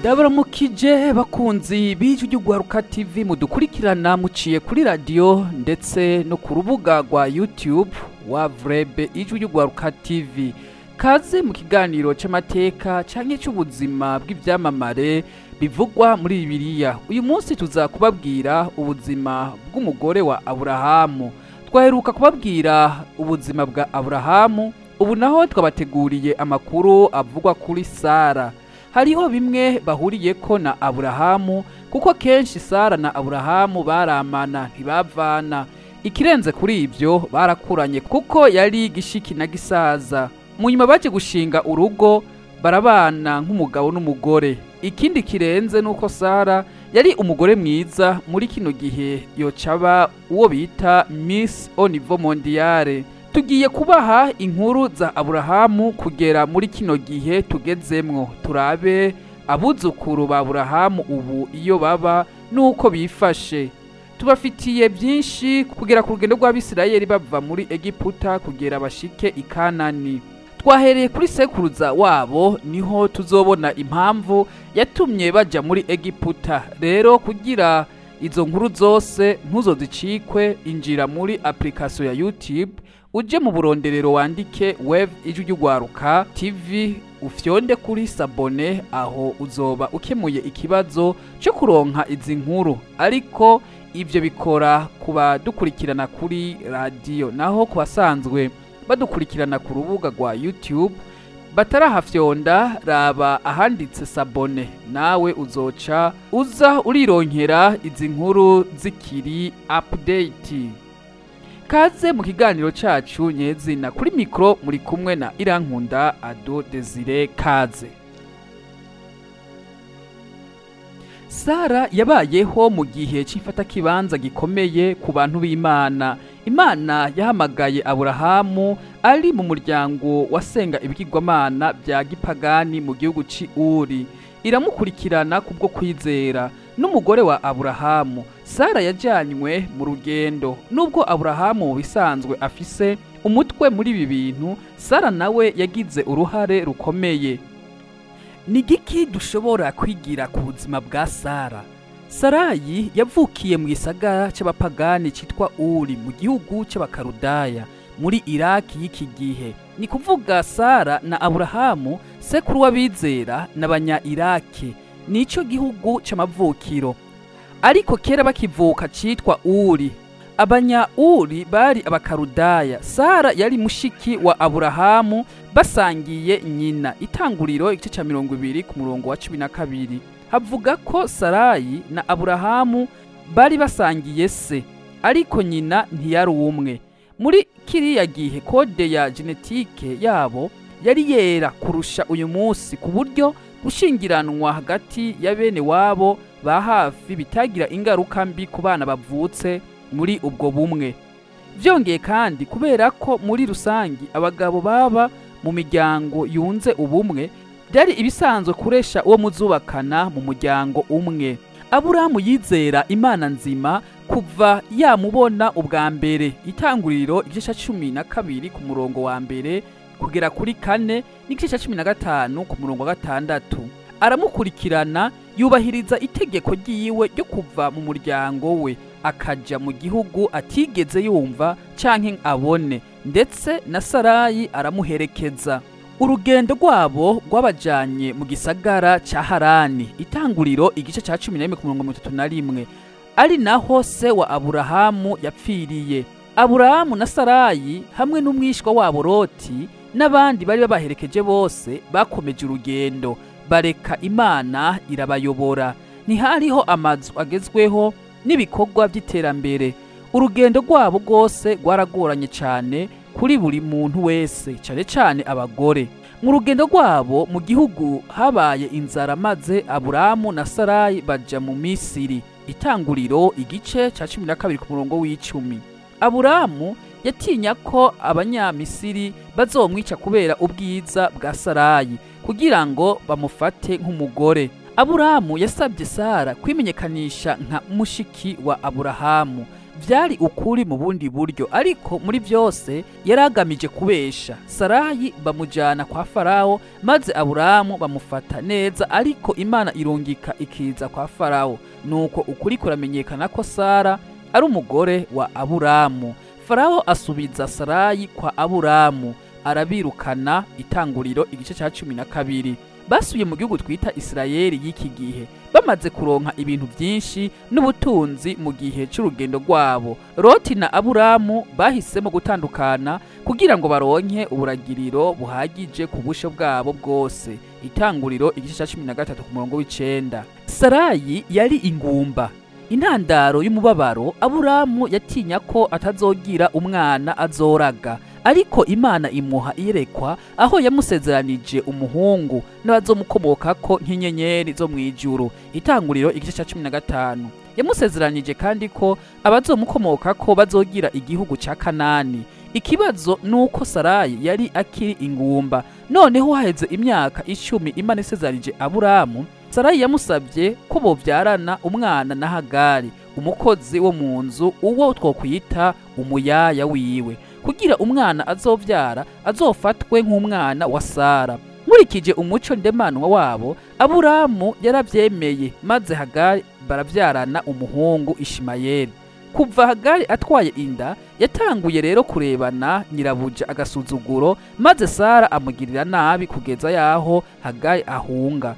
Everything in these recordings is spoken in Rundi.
Ndabaramukije bakunzi b'Ijwi ry'Urwaruka TV, mudukurikirana muciye kuri radiyo ndetse no ku rubuga rwa YouTube wa Vrebe Ijwi ry'Urwaruka TV. Kaze mu kiganiro c'amateka canke c'ubuzima bw'ivyamamare bivugwa muri Bibiliya. Uyu munsi tuza kubabwira ubuzima bw'umugore wa Aburahamu. Twaheruka kubabwira ubuzima bwa Aburahamu, ubu naho twabateguriye amakuru avugwa kuri Sara. Hariho bimwe bahuriyeko na Aburahamu, kuko kenshi Sara na Aburahamu baramana, ntibavana. Ikirenze kuri ibyo, barakuranye kuko yari gishiki na gisaza. Mu nyuma baje gushinga urugo, barabana nk'umugabo n'umugore. Ikindi kirenze nuko Sara yari umugore mwiza, muri kino gihe yocaba uwo bita Miss au niveau mondial. Tugiye kubaha inkuru za Aburahamu kugera muri kino gihe tugezemwo, turabe abuzukuru ba Aburahamu ubu iyo baba nuko bifashe. Tubafitiye byinshi kugera ku rugendo rw'Abisirayeli bava muri Egiputa kugera bashike i Kanani. Twahereye kuri sekuruza wabo, niho tuzobona impamvu yatumye baja muri Egiputa. Rero kugira izo nkuru zose ntuzozicikwe, injira muri application ya YouTube, uje mu buronderero wandike Web Ijwi ry'Urwaruka TV, ufyonde kuri s'abonner. Aho uzoba ukemuye ikibazo cyo kuronka izi nkuru. Ariko ibyo bikora kuba dukurikirana kuri radiyo, naho ku basanzwe badukurikirana ku rubuga rwa YouTube batarahafyonda, raba ahanditse s'abonner, nawe uzoca uza urironkera izi nkuru zikiri update. Kaze mu kiganiro cacu nyezina. Kuri mikro muri kumwe na Irankunda Ado Desire. Kaze. Sara yabayeho mu gihe c'ifatakibanza gikomeye ku bantu b'Imana. Imana yahamagaye Aburahamu ari mu muryango wasenga ibigirwamana bya gipagani mu gihugu c'i Uri, iramukurikirana kubwo kwizera. N'umugore wa Aburahamu Sara yajanywe mu rugendo. Nubwo Aburahamu mu bisanzwe afise umutwe muri ibi bintu, Sara nawe yagize uruhare rukomeye. Ni giki dushobora kwigira ku buzima bwa Sara? Sarayi yavukiye mu gisagara c'abapagani citwa Uri mu gihugu c'Abakarudaya muri Iraki y'iki gihe. Ni kuvuga Sara na Aburahamu, sekuru w'abizera, n'abanya Iraki, nico gihugu c'amavukiro. Ariko kera bakivuka citwa Uri. Abanya Uri bari Abakarudaya. Sara yari mushiki wa Aburahamu, basangiye nyina. Itanguriro igice ca 20 ku murongo wa 12 havuga ko Sarayi na Aburahamu bari basangiye se, ariko nyina ntiyari umwe. Muri kiriya gihe code ya génétique yabo yari yera kurusha uyu munsi, ku buryo gushingiranwa hagati ya bene wabo ba hafi bitagira ingaruka mbi ku bana bavutse muri ubwo bumwe. Vyongeye kandi, kubera ko muri rusangi abagabo baba mu miryango yunze ubumwe, byari ibisanzwe kuresha uwo muzubakana mu muryango umwe. Aburahamu yizera Imana nzima kuva yamubona ubwa mbere. Itanguriro igice ca 12 ku murongo wa 1 kugera kuri 4 n'igice ca 15 ku murongo wa 6. Aramukurikirana, yubahiriza itegeko ryiwe ryo kuva mu muryango we akaja mu gihugu atigeze yumva canke abone, ndetse na Sarayi aramuherekeza. Urugendo rwabo rwabajanye mu gisagara ca Harani. Itanguriro igice ca 11 ku murongo 31, ari naho se wa Aburahamu yapfiriye. Aburahamu na Sarayi hamwe n'umwishwa wabo Loti n'abandi bari babaherekeje bose bakomeje urugendo, bareka Imana irabayobora. Ntihariho amazu agezweho n'ibikorwa by'iterambere. Urugendo rwabo rwose rwaragoranye cyane kuri buri muntu wese, cyane cyane abagore. Mu rugendo rwabo mu gihugu habaye inzara, maze Aburahamu na Sarayi baja mu Misiri. Itanguriro igice ca 12 ku murongo w'icumi. Aburahamu yatinya ko Abanyamisiri bazomwica kubera ubwiza bwa Sarayi, kugira ngo bamufate nk'umugore. Aburahamu yasabye Sara kwimenyekanisha nka mushiki wa Aburahamu. Vyari ukuri mu bundi buryo, ariko muri byose yaragamije kubesha. Sarayi bamujana kwa Farawo, maze Aburamu bamufata neza, ariko Imana irungika ikiza kwa Farawo. Nuko ukuri kuramenyekana ko Sara ari umugore wa Aburamu. Farawo asubiza Sarayi kwa Aburamu, arabirukana. Itanguriro igice ca 12. Basuye mu gihugu twita Isirayeli y'iki gihe, bamaze kuronka ibintu byinshi n'ubutunzi mu gihe c'urugendo rwabo. Loti na Aburamu bahisemo gutandukana kugira ngo baronke uburagiriro buhagije ku busho bwabo bwose. Itanguriro igice ca 13 ku murongo w'9. Sarayi yari ingumba, intandaro y'umubabaro. Aburamu yatinya ko atazogira umwana azoraga, ariko Imana imuha iyerekwa aho yamusezeranije umuhungu n'abazomukomokako nk'inyenyeri zo mw'ijuru. Itanguriro igice ca 15. Yamusezeranije kandi ko abazomukomokako bazogira igihugu ca Kanani. Ikibazo nuko Sarayi yari akiri ingumba. Noneho haheze imyaka 10 Imana isezeranije Aburamu, Sarayi yamusabye ko bovyarana umwana na Hagari, umukozi wo mu nzu, uwo twokwita umuyaya wiwe, kugira umwana azovyara azofatwe nk'umwana wa Sara. Nkurikije umuco ndemanwa wabo, Aburamu yaravyemeye, maze Hagari baravyarana umuhungu Ishimayeli. Kuva Hagari atwaye inda, yatanguye rero kurebana nyirabuja agasuzuguro, maze Sara amugirira nabi kugeza yaho Hagari ahunga.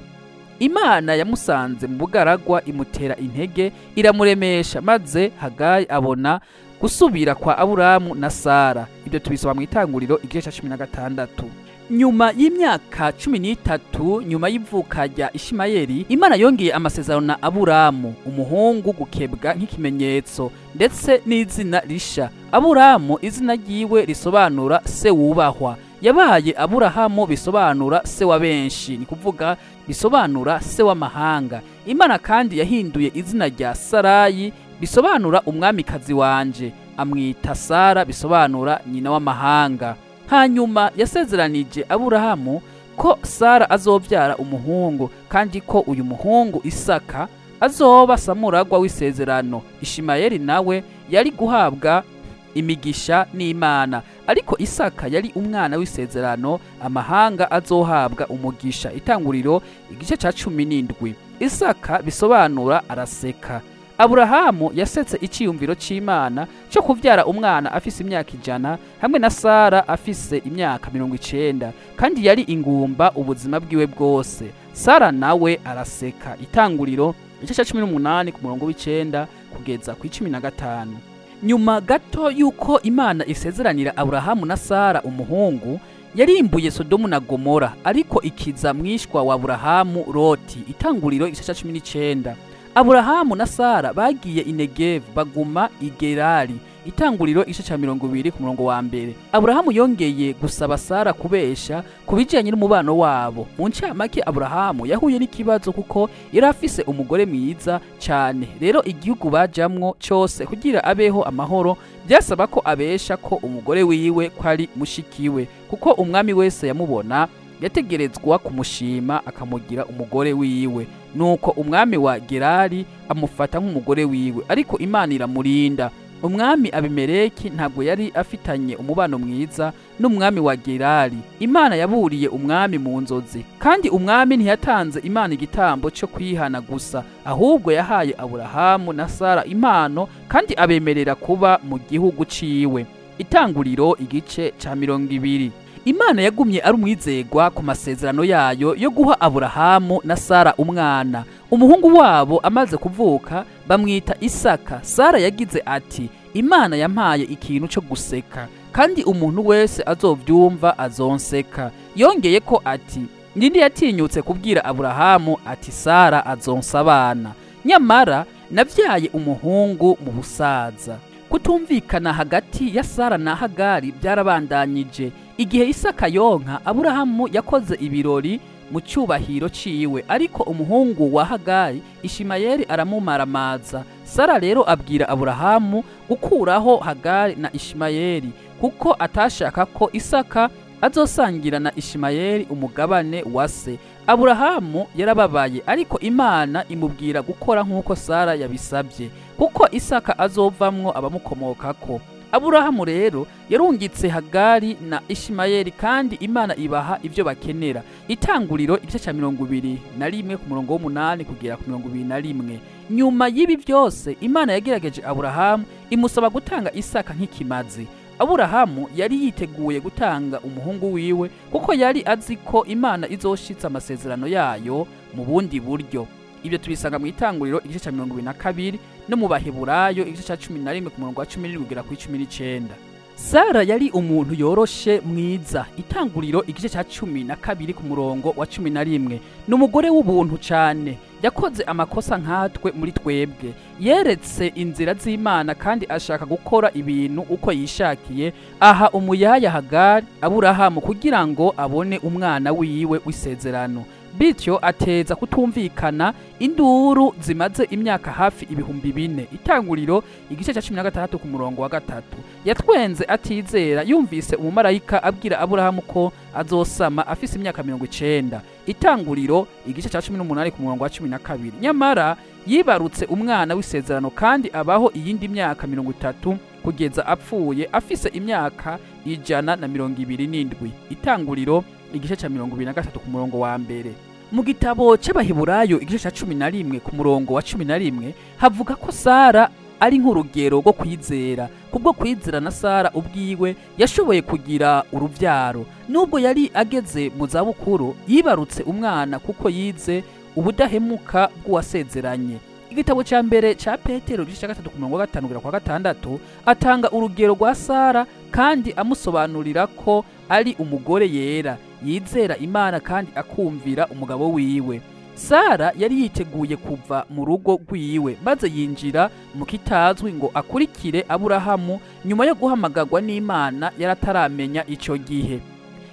Imana yamusanze mu bugaragwa, imutera intege, iramuremesha, maze Hagari abona gusubira kwa Aburamu na Sara. Ibyo tubisoma mu Itanguriro igice ca 16. Nyuma y'imyaka 13 nyuma y'ivuka rya Ishimayeli, Imana yongeye amasezerano na Aburamu, umuhungu gukebwa nk'ikimenyetso ndetse n'izina risha. Aburamu izina ryiwe risobanura se wubahwa. Yabaye Aburahamu, bisobanura se wa benshi, ni kuvuga bisobanura se w'amahanga. Imana kandi yahinduye izina rya Sarayi, bisobanura umwamikazi wanje, amwita Sara, bisobanura nyina w'amahanga. Hanyuma yasezeranije Aburahamu ko Sara azovyara umuhungu, kandi ko uyu muhungu Isaka azoba samuragwa w'isezerano. Ishimayeli nawe yari guhabwa imigisha n'Imana, ariko Isaka yari umwana w'isezerano, amahanga azohabwa umugisha. Itanguriro igice ca 17. Isaka bisobanura araseka. Aburahamu yasetse iciyumviro c'Imana cyo kuvyara umwana afise imyaka 100 hamwe na Sara afise imyaka 90, kandi yari ingumba ubuzima bwiwe bwose. Sara nawe araseka. Itanguriro igice ca 18 ku murongo w'9 kugeza ku 15. Nyuma gato yuko Imana isezeranira Aburahamu na Sara umuhungu, yarimbuye Sodomu na Gomora, ariko ikiza mwishwa wa Aburahamu Loti. Itanguriro igice ca 19. Aburahamu na Sara bagiye i Negevu, baguma i Gerari. Itanguriro igice ca 20 ku murongo wa 1. Aburahamu yongeye gusaba Sara kubesha ku bijanye n'umubano wabo. Mu ncamake, Aburahamu yahuye n'ikibazo kuko yari afise umugore mwiza cyane. Rero igihugu bajamwo cyose kugira abeho amahoro byasaba ko abesha ko umugore wiwe ko ari mushikiwe, kuko umwami wese yamubona yategerezwa kumushima akamugira umugore wiwe. Nuko umwami wa Gerari amufata nk'umugore wiwe, ariko Imana iramurinda. Umwami Abimeleki ntabwo yari afitanye umubano mwiza n'umwami wa Gerari. Imana yaburiye umwami mu nzozi, kandi umwami ntiyatanze Imana igitambo cyo kwihana gusa, ahubwo yahaye Aburahamu na Sara impano kandi abemerera kuba mu gihugu ciwe. Itanguriro igice ca 20. Imana yagumye ari umwizegwa ku masezerano yayo yo guha Aburahamu na Sara umwana. Umuhungu wabo amaze kuvuka bamwita Isaka. Sara yagize ati: Imana yampaye ikintu cyo guseka, kandi umuntu wese azovyumva azonseka. Yongeye ko ati: ninde yatinyutse kubwira Aburahamu ati Sara azonsa abana? Nyamara navyaye umuhungu mu busaza. Kutumvikana hagati ya Sara na Hagari byarabandanyije. Igihe Isaka yonka, Aburahamu yakoze ibirori mu cyubahiro ciwe, ariko umuhungu wa Hagari Ishimayeli aramumaramaza. Sara rero abwira Aburahamu gukuraho Hagari na Ishimayeli, kuko atashaka ko Isaka azosangira na Ishimayeli umugabane wa se. Aburahamu yarababaye, ariko Imana imubwira gukora nk'uko Sara yabisabye, kuko Isaka azovamwo abamukomokako. Aburahamu rero yarungitse Hagari na Ishimayeli, kandi Imana ibaha ibyo bakenera. Itanguriro igice ca 21 ku murongo w'8 kugera ku 21. Nyuma y'ibi byose Imana yagerageje Aburahamu imusaba gutanga Isaka nk'ikimazi. Aburahamu yari yiteguye gutanga umuhungu wiwe, kuko yari azi ko Imana izoshitsa amasezerano yayo mu bundi buryo. Ibyo tubisanga mu Itanguriro igice ca 22 no mu Baheburayo igice ca 11 ku murongo wa 17 kugera ku 19. Sara yari umuntu yoroshe mwiza. Itanguriro igice ca 12 ku murongo wa 11. Ni umugore w'ubuntu cyane, yakoze amakosa nkatwe muri twebwe, yeretse inzira z'Imana kandi ashaka gukora ibintu uko yishakiye. Aha umuyaya Hagari Aburahamu kugira ngo abone umwana wiwe w'isezerano, bityo ateza kutumvikana induru zimaze imyaka hafi 4000. Itanguriro igice ca 16 ku murongo wa 3. Yatwenze atizera yumvise umumarayika abwira Aburahamu ko azosama afise imyaka 90. Itanguriro igice ca 18 ku murongo wa 12. Nyamara yibarutse umwana w'isezerano kandi abaho iyindi myaka 30 kugeza apfuye afise imyaka 127. Itanguriro igice ca 23 ku murongo wa 1. Mu gitabo c'Abaheburayo igice ca 11 ku murongo wa 11 havuga ko Sara ari nk'urugero rwo kwizera. Kubwo kwizera na Sara ubwiwe yashoboye kugira uruvyaro, nubwo yari ageze mu zabukuru yibarutse umwana kuko yize ubudahemuka bw'uwasezeranye. Igitabo ca mbere ca Petero igice ca 3 ku murongo wa 5 kugera kwa 6 atanga urugero rwa Sara kandi amusobanurira ko ari umugore yera yizera Imana kandi akumvira umugabo wiwe. Sara yari yiteguye kuva mu rugo rwiwe maze yinjira mu kitazwi ngo akurikire Aburahamu nyuma yo guhamagagwa n'Imana yarataramenya ico gihe.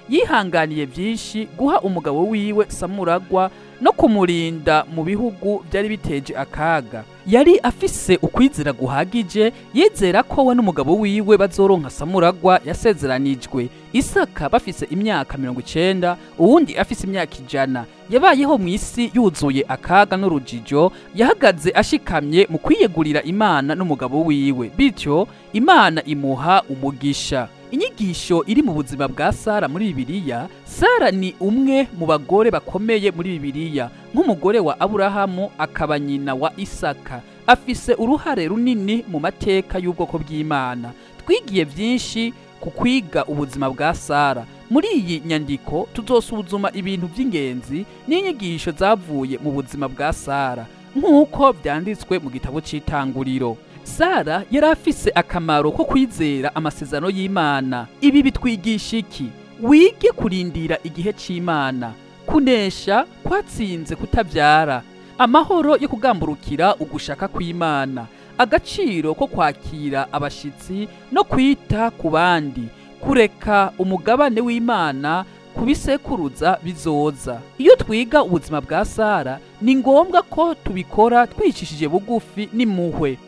Yihanganiye byinshi guha umugabo wiwe Samuragwa no kumurinda mu bihugu byari biteje akaga. Yari afise ukwizera guhagije, yizera ko we n'umugabo wiwe bazoronka Samuragwa yasezeranijwe. Isaka bafise imyaka 90, uwundi afise imyaka 100. Yabayeho mu isi yuzuye akaga n'urujijo, yahagaze ashikamye mu kwiyegurira Imana n'umugabo wiwe, bityo Imana imuha umugisha. Inyigisho iri mu buzima bwa Sara muri Bibiliya. Sara ni umwe mu bagore bakomeye muri Bibiliya, nk'umugore wa Aburahamu akaba nyina wa Isaka. Afise uruhare runini mu mateka y'ubwoko bw'Imana. Twigiye byinshi ku kwiga ubuzima bwa Sara. Muri iyi nyandiko tuzosuzuma ibintu by'ingenzi n'inyigisho zavuye mu buzima bwa Sara nk'uko byanditswe mu gitabo c'Itanguriro. Sara yari afise akamaro ko kwizera amasezerano y'Imana. Ibi bitwigisha iki? Wige kurindira igihe c'Imana, kunesha kwatsinze kutabyara, amahoro yo kugamburukira ugushaka kw'Imana, agaciro ko kwakira abashitsi no kwita ku bandi, kureka umugabane w'Imana kubisekuruza bizoza. Iyo twiga ubuzima bwa Sara ni ngombwa ko tubikora twicishije bugufi n'impuhwe.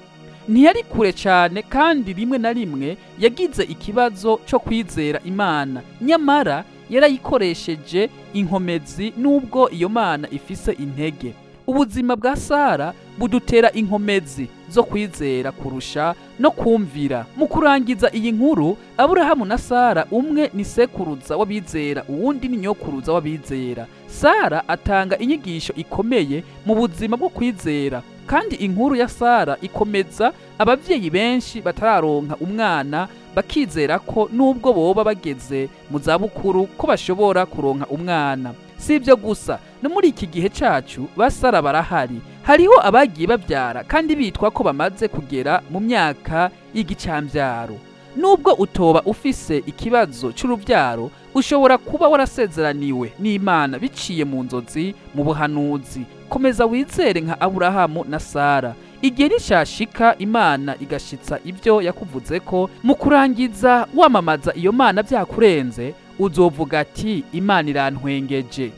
Ntiyari kure cyane kandi rimwe na rimwe yagize ikibazo cyo kwizera Imana, nyamara yarayikoresheje inkomezi nubwo iyo Mana ifise intege. Ubuzima bwa Sara budutera inkomezi zo kwizera kurusha no kumvira. Mu kurangiza iyi nkuru, Aburahamu na Sara umwe ni sekuruza w'abizera, uwundi ni nyokuruza w'abizera. Sara atanga inyigisho ikomeye mu buzima bwo kwizera, kandi inkuru ya Sara ikomeza abavyeyi benshi batararonka umwana bakizera ko nubwo boba bageze mu zabukuru ko bashobora kuronka umwana. Si ibyo gusa, no muri iki gihe cacu ba Sara barahari. Hariho abagiye babyara kandi bitwa ko bamaze kugera mu myaka y'igicambyaro. Nubwo utoba ufise ikibazo c'urubyaro, ushobora kuba warasezeraniwe n'Imana biciye mu nzozi, mu buhanuzi. Komeza wizere nka Aburahamu na Sara. Igihe nishashika Imana igashitsa ibyo yakuvuze ko, mu kurangiza wamamaza iyo Mana byakurenze, uzovuga ati Imana irantwengeje.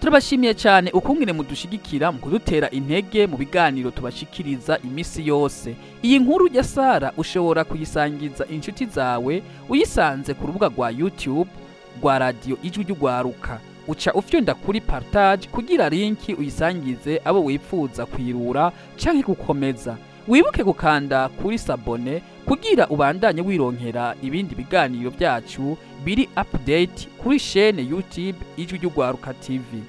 Turabashimiye cyane ukungene mudushigikira mu kudutera intege mu biganiro tubashikiriza imisi yose. Iyi nkuru ya Sara ushobora kuyisangiza inshuti zawe uyisanze ku rubuga rwa YouTube rwa radiyo Ijwi ry'Urwaruka. Uca ufyonda kuri partage kugira linki uyisangize abo wipfuza kwirura canke gukomeza. Wibuke gukanda kuri s'abonner kugira ubandanye wironkera ibindi biganiro byacu biri update kuri chaîne YouTube Ijwi ry'Urwaruka TV.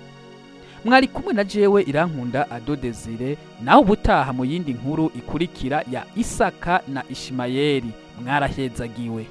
Mwari kumwe na jewe Irankunda Ado Desire, naho ubutaha mu yindi nkuru ikurikira ya Isaka na Ishimayeli. Mwarahezagiwe.